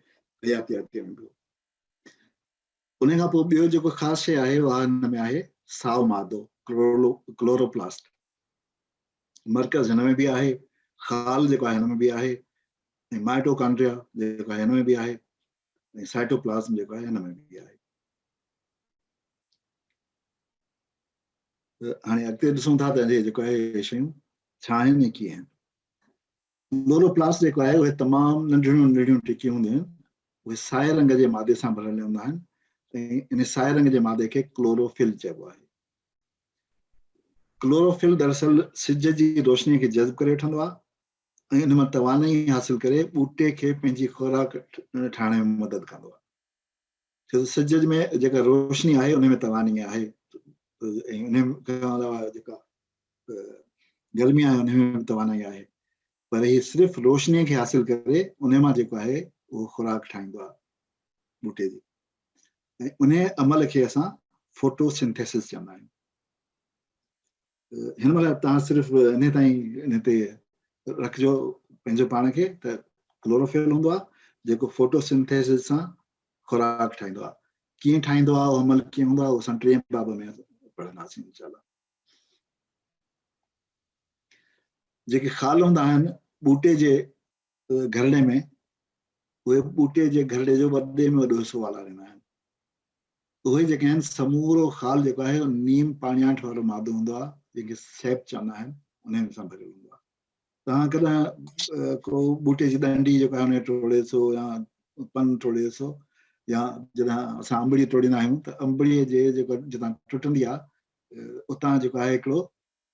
حياتياتي ۾ به ان کان پوء ٻيو جيڪو خاص شيء آهي اها هن ۾ آهي سائو مادو ڪلوروپلاسٽ مرڪز هن ۾ به آهي خال جيڪو آهي هن ۾ به آهي ۽ مائٽوڪانڊريا جيڪو آهي هن ۾ به آهي ۽ سائٽوپلازم جيڪو آهي هن ۾ به آهي هاڻي اڳتي ڏسون ٿا ته جيڪو آهي اهي شيون ڇا آهن ۽ ڪيئن آهن. ڪلوروپلاسٽ جيڪو آهي اهي تمام ننڍڙيون ننڍڙيون ٽڪيون هونديون آهن اهي سائي رنگ جي مادي سان ڀريل هوندا آهن ۽ ان سائي رنگ جي مادي کي ڪلوروفل چئبو آهي. ڪلوروفل دراصل سج جي روشني کي جذب ڪري وٺندو آهي ۽ ان مان توانائي حاصل ڪري ٻوٽي کي پنهنجي خوراڪ ٺاهڻ ۾ مدد ڪندو آهي. ڇو ته سج ۾ جيڪا روشني آهي ان ۾ توانائي آهي ۽ ان کان علاوه جيڪا گرمي آهي ان ۾ به توانائي آهي پر هي صرف روشني کي حاصل ڪري ان مان جيڪو آهي اهو خوراڪ ٺاهيندو آهي ٻوٽي جي ۽ ان عمل کي اسان فوٽو سنٿيسس چوندا آهيون. هن مهل توهان صرف انهي تائين انهي تي رکجو پنهنجو پاڻ کي ته ڪلوروفيل هوندو آهي جيڪو فوٽوسنٿيسز سان خوراڪ ٺاهيندو آهي ڪيئن ٺاهيندو آهي اهو عمل ڪيئن هوندو آهي اهو اسان ٽئين باب ۾ پڙهنداسين انشاء الله جيڪي خال هوندا آهن ٻوٽي جي گهرڙي ۾ اهي ٻوٽي جي گهرڙي جو وڏي ۾ وڏو حصو والاريندا آهن اهي جيڪي آهن سمورو خال جيڪو آهي اهو نيم پاڻياٺ وارو مادو هوندو آهي جنهن کي سيپ چوندا آهن انهي سان ڀريل هوندو آهي. توهان ڪڏهن ڪو ٻوٽي جي ڏنڊي جيڪو آهي ان کي ٽوڙي ڏسو يا پن ٽوڙي ڏسو يا جڏهن اسان انبڙي ٽوڙيندا آهيون ته انبڙي جي جيڪو جتان ٽٽندي آهي اتان جيڪو آهي هڪڙو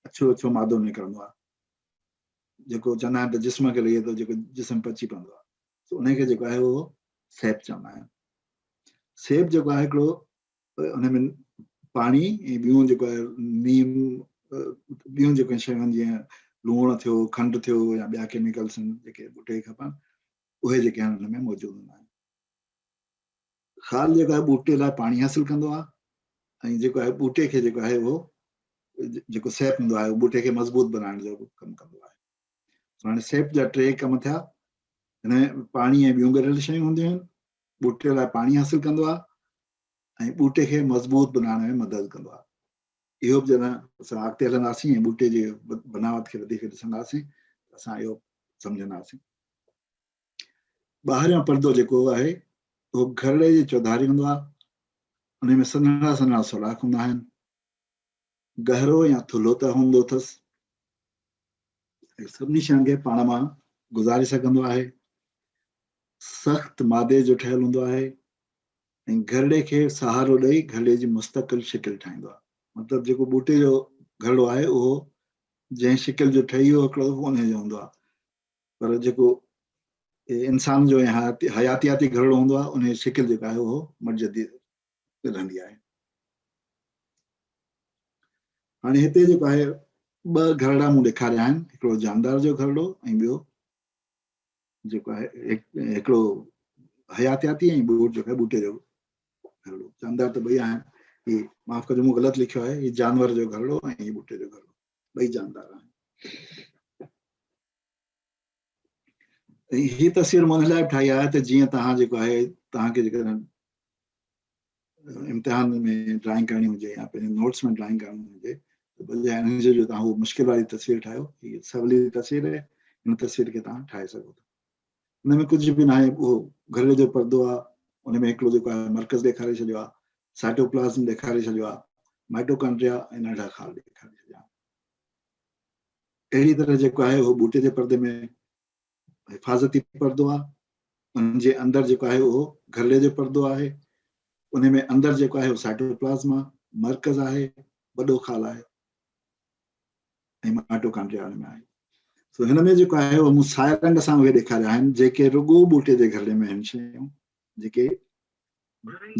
اڇو اڇو مادو نڪرندو آهي جيڪو چوندا آهن ته جسم کي لڳي ٿو جيڪو جسم پچي پوندو آهي ان کي جيڪو آهي اهو سيپ چوندا آهن. سيب جيڪو آهي هڪڙو ان ۾ پاڻي ۽ ٻيون جيڪو آهي نيم ٻيون جيڪي شيون آهن جيئن لوڻ ٿيو کنڊ ٿيو يا ٻيا ڪيميڪلس آهن جيڪي ٻوٽي کي کپن اهي جيڪي آهن ان ۾ موجود هوندا آهن. خال جيڪو آهي ٻوٽي لاء پاڻي حاصل ڪندو آهي ۽ جيڪو آهي ٻوٽي کي جيڪو آهي اهو جيڪو سيپ هوندو آهي ٻوٽي کي مضبوط بنائڻ جو ڪم ڪندو آهي. هاڻي سيپ جا ٽي ڪم ٿيا. هن ۾ پاڻي ۽ ٻيون ڳريل شيون هونديون آهن. ٻوٽي لاء پاڻي حاصل ڪندو آهي ۽ ٻوٽي کي مضبوط بنائڻ ۾ مدد ڪندو آهي. اهو به جڏهن اسان اڳتي هلنداسين ۽ ٻوٽي جي بناوت کي وڌيڪ ڏسنداسين ته اسان اهو سمجهنداسين. ٻاهريون پردو جيڪو آهي اهو گهرڙي جي چوڌاري هوندو آهي. ان ۾ سنهڙا سنهڙا سوراخ هوندا آهن. گهرو يا ٿلهو ته هوندو اٿس ۽ سڀني شين کي پاڻ مان گذاري سگهندو آهي. سخت مادي جو ٺهيل هوندو آهي ۽ گهرڙي کي سهارو ڏئي گهرڙي جي مستقل شڪل ٺاهيندو آهي. مطلب جيڪو ٻوٽي جو گهرڙو آهي اهو جنهن شڪل جو ٺهي ويو هڪڙو دفعو انهيء جو هوندو آهي. پر جيڪو انسان جو ۽ حياتياتي گهرڙو هوندو آهي انهيء جي شڪل جيڪا آهي اهو مٽجندي رهندي آهي. هاڻي هتي جيڪو آهي ٻه گهرڙا مون ڏيکاريا آهن، هڪڙو جاندار جو گهرڙو ۽ ٻيو جيڪو آهي هڪڙو حياتياتي ۽ ٻيو جيڪو آهي ٻوٽي جو گهرڙو. جاندار ته ٻئي آهن، هي معاف ڪجو مون غلط لکيو آهي، هي جانور جو گهرڙو ۽ هي ٻوٽي جو گهرڙو، ٻئي جاندار آهن. هي تصوير مون ان لاء ٺاهي آهي ته جيئن توهان جيڪو آهي توهان کي جيڪڏهن امتحان ۾ ڊرائنگ ڪرڻي هجي يا پنهنجي نوٽس ۾ ڊرائنگ ڪرڻي هجي ته بجاء ان جي جو توهان هو مشڪل واري تصوير ٺاهيو، هي سولي تصوير آهي، هن تصوير کي توهان ٺاهي سگهو ٿا. ان ۾ ڪجهه به ناهي، اهو گهرڙي جو پردو آهي، ان ۾ هڪڙو جيڪو آهي مرڪز ڏيکاري ڇڏيو آهي، سائٽوپلازم ڏيکاري ڇڏيو آهي، مائٽوڪانڊريا ۽ ننڍا خال ڏيکاري ڇڏيا آهن. اهڙي طرح جيڪو آهي اهو ٻوٽي جي پردي ۾ حفاظتي پردو آهي، ان جي اندر جيڪو آهي اهو گهرڙي جو پردو آهي، ان ۾ اندر جيڪو آهي اهو سائٽوپلازم آهي، مرڪز آهي، وڏو خال آهي ۽ مائٽوڪانڊريا ان ۾ آهي. سو هن ۾ جيڪو آهي اهو مون سائي رنگ سان اهي ڏيکاريا آهن جيڪي رڳو ٻوٽي جي گهرڙي ۾ آهن شيون جيڪي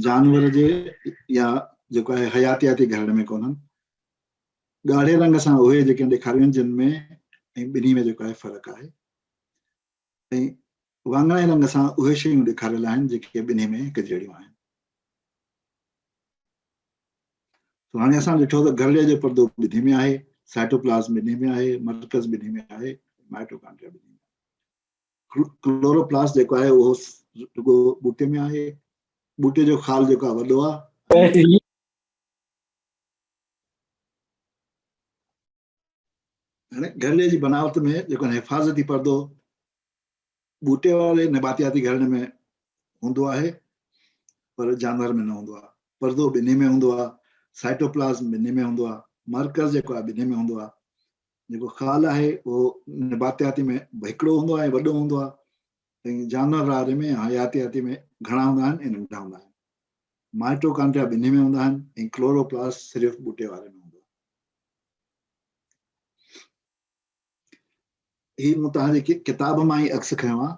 جانور جي يا جيڪو آهي حياتياتي گهرڙي ۾ ڪونهن. ڳاڙهي رنگ سان اهي جيڪي ڏيکاريون آهن جن ۾ ۽ ٻنهي ۾ جيڪو آهي فرق آهي ۽ واڱڻائي رنگ سان اهي شيون ڏيکاريل آهن جيڪي ٻنهي ۾ هڪ جهڙيون آهن. سو هاڻي اسان ڏٺو ته گهرڙي جو پردو ٻنهي ۾ آهي، سائٽوپلازم ٻنهي ۾ آهي، مرڪز ٻنهي ۾ آهي، مائٽوڪانڊريا ٻنهي ۾ آهي. ڪلوروپلاسٽ جيڪو آهي اهو رڳو ٻوٽي ۾ آهي، ٻوٽي جو خال جيڪو آهي وڏو آهي. هاڻي گهرڙي جي بناوت ۾ جيڪو حفاظتي پردو ٻوٽي واري نباتياتي گهرڙي ۾ هوندو آهي پر جانور ۾ نه هوندو آهي. پردو ٻنهي ۾ هوندو آهي، سائٽوپلازم ٻنهي ۾ هوندو آهي، مرڪز جيڪو آهي ٻنهي ۾ هوندو آهي. جيڪو خال آهي اهو نباتياتي ۾ هڪڙو هوندو آهي ۽ وڏو هوندو آهي ۽ جانور واري ۾ حياتياتي ۾ گهڻا هوندا آهن ۽ ننڍا هوندا آهن. مائٽوڪانڊريا ٻنهي ۾ هوندا آهن ۽ ڪلوروپلاسٽ صرف ٻوٽي واري ۾ هوندو آهي. هي مون توهان جي ڪتاب مان ئي عڪس کنيو آهي.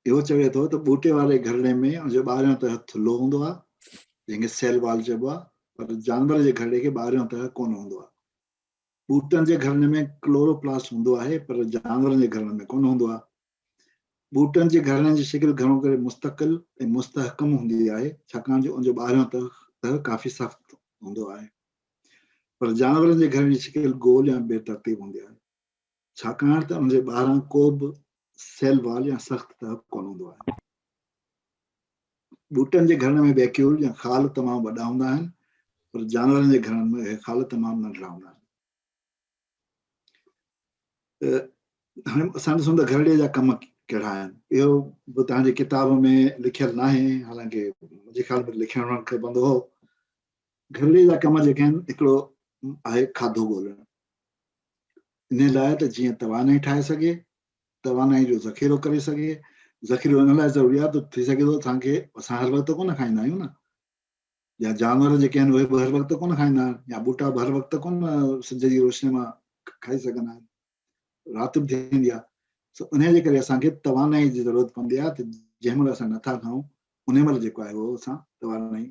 اهو چوي ٿو ته ٻوٽي واري گهرڙي ۾ ان جو ٻاهريون تهه ٿلهو هوندو آهي، جنهن کي سيل وال چئبو آهي، پر جانور جي گهرڙي کي ٻاهريون تهه ڪونه هوندو آهي. ٻوٽن جي گهرڙن ۾ ڪلوروپلاسٽ هوندو آهي، پر جانورن جي گهرڙن ۾ ڪونه هوندو آهي. ٻوٽن جي گهرڙن جي شڪل گهڻو ڪري مستقل ۽ مستحڪم هوندي آهي، ڇاڪاڻ جو ان جو ٻاهريون تهه ڪافي سخت هوندو آهي. پر جانورن جي گهرن جي شڪل گول يا بي ترتيب هوندي آهي، ڇاڪاڻ ته ان جي ٻاهران ڪو به سيل وال يا سخت تهه ڪونه هوندو آهي. ٻوٽن جي گهرن ۾ ويڪيول يا خال تمام وڏا هوندا آهن، پر جانورن جي گهرن ۾ اهي خال تمام ننڍڙا هوندا آهن. ته هاڻي اسان ڏسون ته گهرڙي جا ڪم ڪهڙا آهن. اهو به توهان جي ڪتاب ۾ لکيل ناهي، حالانڪه منهنجي خيال ۾ لکڻ هئڻ کپندو هو. گهرڙي جا ڪم جيڪي آهن، هڪڙو آهي کاڌو ڳولڻ، انهي لاء ته جيئن توانائي ٺاهي سگهي، توانائي جو ذخيرو ڪري سگهي. ذخيرو ان لاء ضروري آهي ته ٿي سگهي ٿو اسان کي، اسان هر وقت ڪونه کائيندا آهيون نه، يا جانور جيڪي آهن اهي به هر وقت ڪونه کائيندا آهن، يا ٻوٽا به هر وقت ڪونه سج جي روشني مان کائي سگهندا آهن، رات به ٿيندي آهي. سو انهي جي ڪري اسان کي توانائي جي ضرورت پوندي آهي ته جنهن مهل اسان نٿا کائون انهي مهل جيڪو آهي اهو اسان توانائي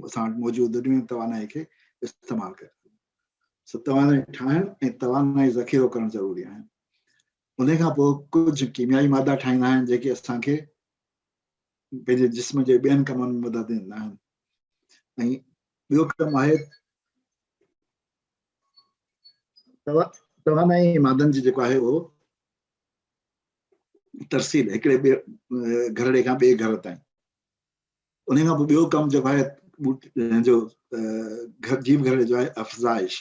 اسان وٽ موجود هجي توانائي کي استعمال ڪري سگهون. سو توانائي ٺاهڻ ۽ توانائي ذخيرو ڪرڻ ضروري آهن. ان کان پوء ڪجهه ڪيميائي مادا ٺاهيندا آهن جيڪي اسان کي پنهنجي جسم جي ٻين ڪمن ۾ مدد ڏيندا آهن. ۽ ٻيو ڪم آهي توانائي مادن جي جيڪو آهي اهو ترسيل هڪڙي ٻئي گهرڙي کان ٻئي گهر تائين. ان کان پوء ٻيو ڪم جيڪو آهي جو جيو گهرڙي جو آهي افزائش.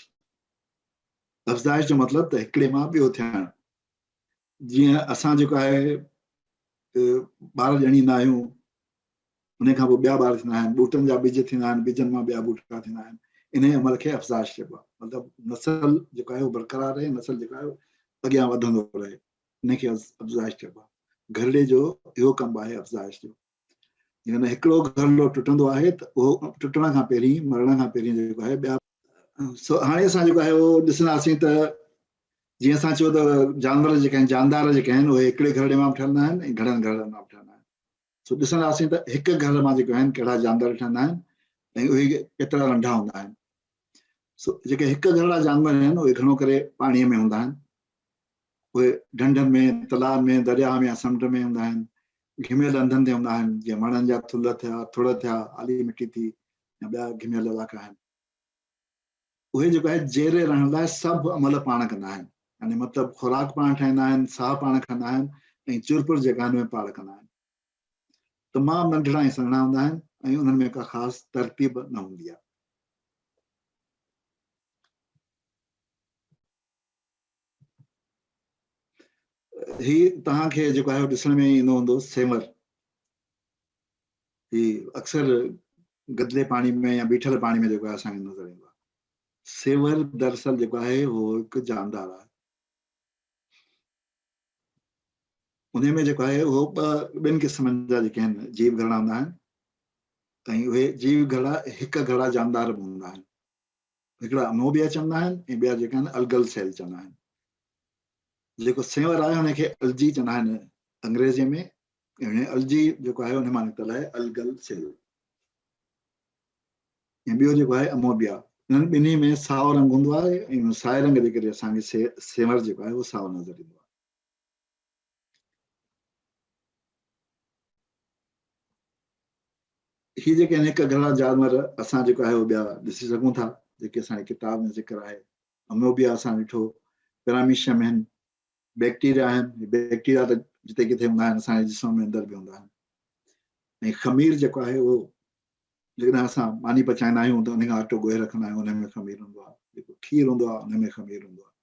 افزائش جو مطلب ته هڪڙي مان ٻيو ٿيڻ. جيئن اسان جيڪو آهي ٻار ڄڻيندا آهيون، ان کان پوء ٻيا ٻار ٿيندا آهن، ٻوٽن جا ٻج ٿيندا آهن، ٻجن مان ٻيا ٻوٽا ٿيندا آهن. انهيء عمل کي افزائش چئبو آهي. مطلب نسل جيڪو آهي اهو برقرار رهي، نسل جيڪو آهي اڳيان وڌندو رهي، ان کي افزائش چئبو آهي. گهرڙي جو اهو ڪم به آهي افزائش جو. جيڪڏهن هڪڙو گهرڙو ٽٽندو آهي ته اهو ٽٽڻ کان پهرين، مرڻ کان پهرين جيڪو آهي ٻيا. سو هاڻي اسان جيڪو آهي اهو ڏسنداسين ته جيئن اسان چيو ته جانور جيڪي آهن، جاندار جيڪي آهن، اهي هڪڙي گهرڙي مان به ٺهندا آهن ۽ گهڻن گهرڙن مان به ٺهندا آهن. سو ڏسنداسين ته هڪ گهر مان جيڪي آهن ڪهڙا جاندار ٺهندا آهن ۽ اهي ڪيترا ننڍا هوندا آهن. سو جيڪي هڪ گهرڙا جانور آهن اهي گهڻو ڪري پاڻيء ۾ هوندا آهن. اهي ڍنڍن ۾، تلاء ۾، درياهه ۾ يا سمنڊ ۾ هوندا آهن. گهميل هنڌن تي هوندا آهن، جيئن وڻن جا ٿلهه ٿيا، ٿڙ ٿيا، آلي مٽي ٿي يا ٻيا گهميل علائقا آهن. اهي جيڪو آهي جيئري رهڻ لاء سڀ عمل پاڻ ڪندا آهن. يعني مطلب خوراڪ پاڻ ٺاهيندا آهن، ساهه پاڻ کڻندا آهن ۽ چرپر جيڪا آهن اهي پاڻ ڪندا آهن. تمام ننڍڙا ۽ سنهڙا هوندا آهن ۽ انهن ۾ ڪا خاص ترتيب نه هوندي آهي. هي توهان کي جيڪو آهي ڏسڻ ۾ ايندو هوندو سينور. هي اڪثر گدلي پاڻي ۾ يا بيٺل پاڻي ۾ جيڪو آهي اسان کي نظر ايندو آهي. سينور دراصل جيڪو آهي اهو هڪ جاندار آهي. انهي ۾ جيڪو آهي اهو ٻه ٻن قسمن جا جيڪي آهن جيو گهرڙا هوندا آهن ۽ اهي جيو گهرڙا هڪ گهرڙا جاندار به هوندا آهن. هڪڙا اموبيا چوندا آهن ۽ ٻيا جيڪا آهن الگل سيل چوندا آهن. جيڪو سينور آهي ان کي الجي چوندا آهن انگريزي ۾ ۽ الجي جيڪو آهي ان مان نڪتل آهي الگل سيل. ۽ ٻيو جيڪو آهي اموبيا. انهن ٻنهي ۾ سائو رنگ هوندو آهي ۽ ان سائي رنگ جي ڪري اسان کي سينور جيڪو آهي اهو سائو نظر ايندو آهي. هي جيڪي آهن هڪ گهرڙا جانور اسان جيڪو آهي اهو ٻيا ڏسي سگهون ٿا جيڪي اسان جي ڪتاب ۾ ذڪر آهي. اموبيا اسان ڏٺو، پيراميشيم آهن، بيڪٽيريا آهن، بيڪٽيريا ته جتي ڪٿي هوندا آهن اسان جي جسم ۾ اندر به هوندا آهن. ۽ خمير جيڪو آهي اهو جيڪڏهن اسان ماني پچائيندا آهيون ته ان کان اٽو ڳوهي رکندا آهيون ان ۾ خمير هوندو آهي، جيڪو کير هوندو آهي ان ۾ خمير هوندو آهي.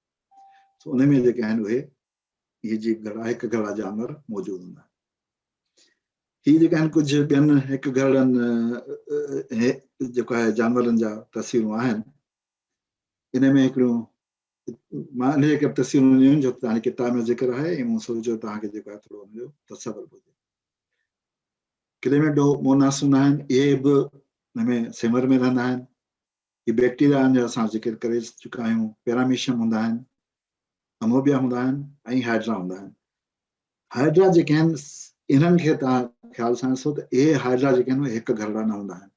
سو ان ۾ جيڪي آهن اهي اهي جيو گهرڙا هڪ گهرڙا جانور موجود هوندا آهن. هي جيڪا آهن ڪجهه ٻين هڪ گهرڙن جيڪو آهي جانورن جا تصويرون آهن. ان ۾ هڪڙيون مان ان جي ڪري تصويرون ڏنيون آهن جو توهان جي ڪتاب ۾ ذڪر آهي ۽ مون سوچيو توهان کي جيڪو آهي ٿورو ان جو تصور به هجي. ڪليميڊو موناس هوندا آهن، اهي به ان ۾ سيمر ۾ رهندا آهن. هي بيڪٽيريا آهن جو اسان ذڪر ڪري چڪا آهيون. پيراميشيم هوندا آهن، اموبيا هوندا آهن ۽ هائڊرا هوندا آهن. هائڊرا جيڪي آهن انهن کي توهان خيال سان ڏسو ته اهي هائڊرا جيڪي آهن اهي هڪ گهرڙا نه هوندا آهن.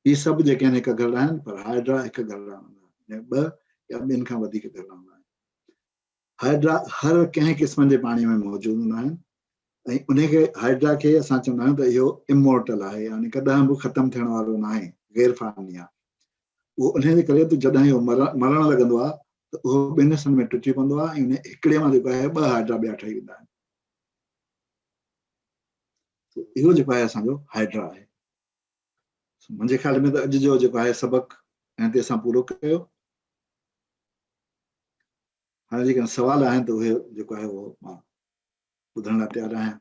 هي سڀ جيڪي آهن هڪ گهرڙا آهن پر هائڊرا هڪ گهرڙا نه هوندا آهن، ٻه يا ٻن کان وڌيڪ گهرڙا هوندا آهن. هائڊرا هر ڪنهن قسم جي پاڻي ۾ موجود هوندا آهن ۽ ان کي هائڊرا کي اسان چوندا آهيون ته اهو امورٽل آهي يعني ڪڏهن به ختم ٿيڻ وارو نه آهي، غير فاني آهي. اهو ان جي ڪري ته جڏهن اهو مرڻ لڳندو آهي ته اهو ٻن حصن ۾ ٽٽي پوندو آهي ۽ ان هڪڙي مان جيڪو آهي ٻه هائڊرا ٻيا ٺهي ويندا آهن. اهو جيڪو آهي اسان جو هائڊرا آهي. منهنجي خيال ۾ ته اڄ جو جيڪو آهي سبق ان تي اسان پورو ڪيو. هاڻي جيڪڏهن سوال آهن ته اهي جيڪو آهي اهو مان ٻڌڻ لاء تيار آهيان.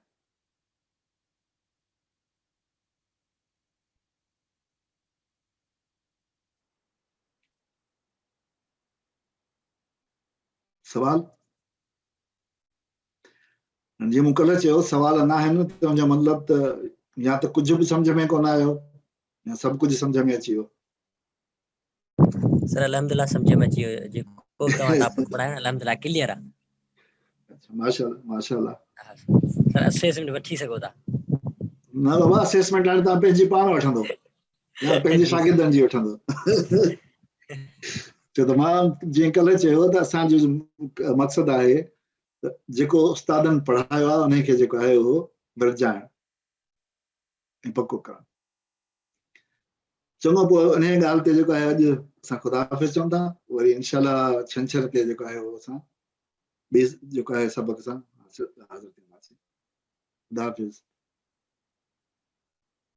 سوال جيئن مون ڪلهه چيو سوال نه آهن ته ان جو مطلب ته يا ته ڪجهه به سمجهه ۾ ڪونه آيو يا سڀ ڪجهه سمجهه ۾ اچي ويو. سر الحمدلله سمجهه ۾ اچي ويو جيڪو به توهان ٽاپڪ پڙهايو الحمدلله ڪليئر آ. اچھا ماشاءالله ماشاءالله. سر اسيسمينٽ وٺي سگهو ٿا. نه بابا اسيسمينٽ هاڻي توهان پنهنجي پاڻ وٺندو يا پنهنجي شاگردن جي وٺندو. ڇو ته مان جيئن ڪلهه چيو ته اسان جو مقصد آهي ته جيڪو استادن پڙهايو آهي ان کي جيڪو آهي اهو ورجائڻ ۽ پڪو ڪرڻ. چڱو پوء انهيء ڳالهه تي جيڪو آهي اڄ اسان خدا حافظ چئون ٿا. وري انشاء الله ڇنڇر تي جيڪو آهي اهو اسان ٻئي جيڪو آهي سبق سان حاضر ٿينداسين. خدا حافظ.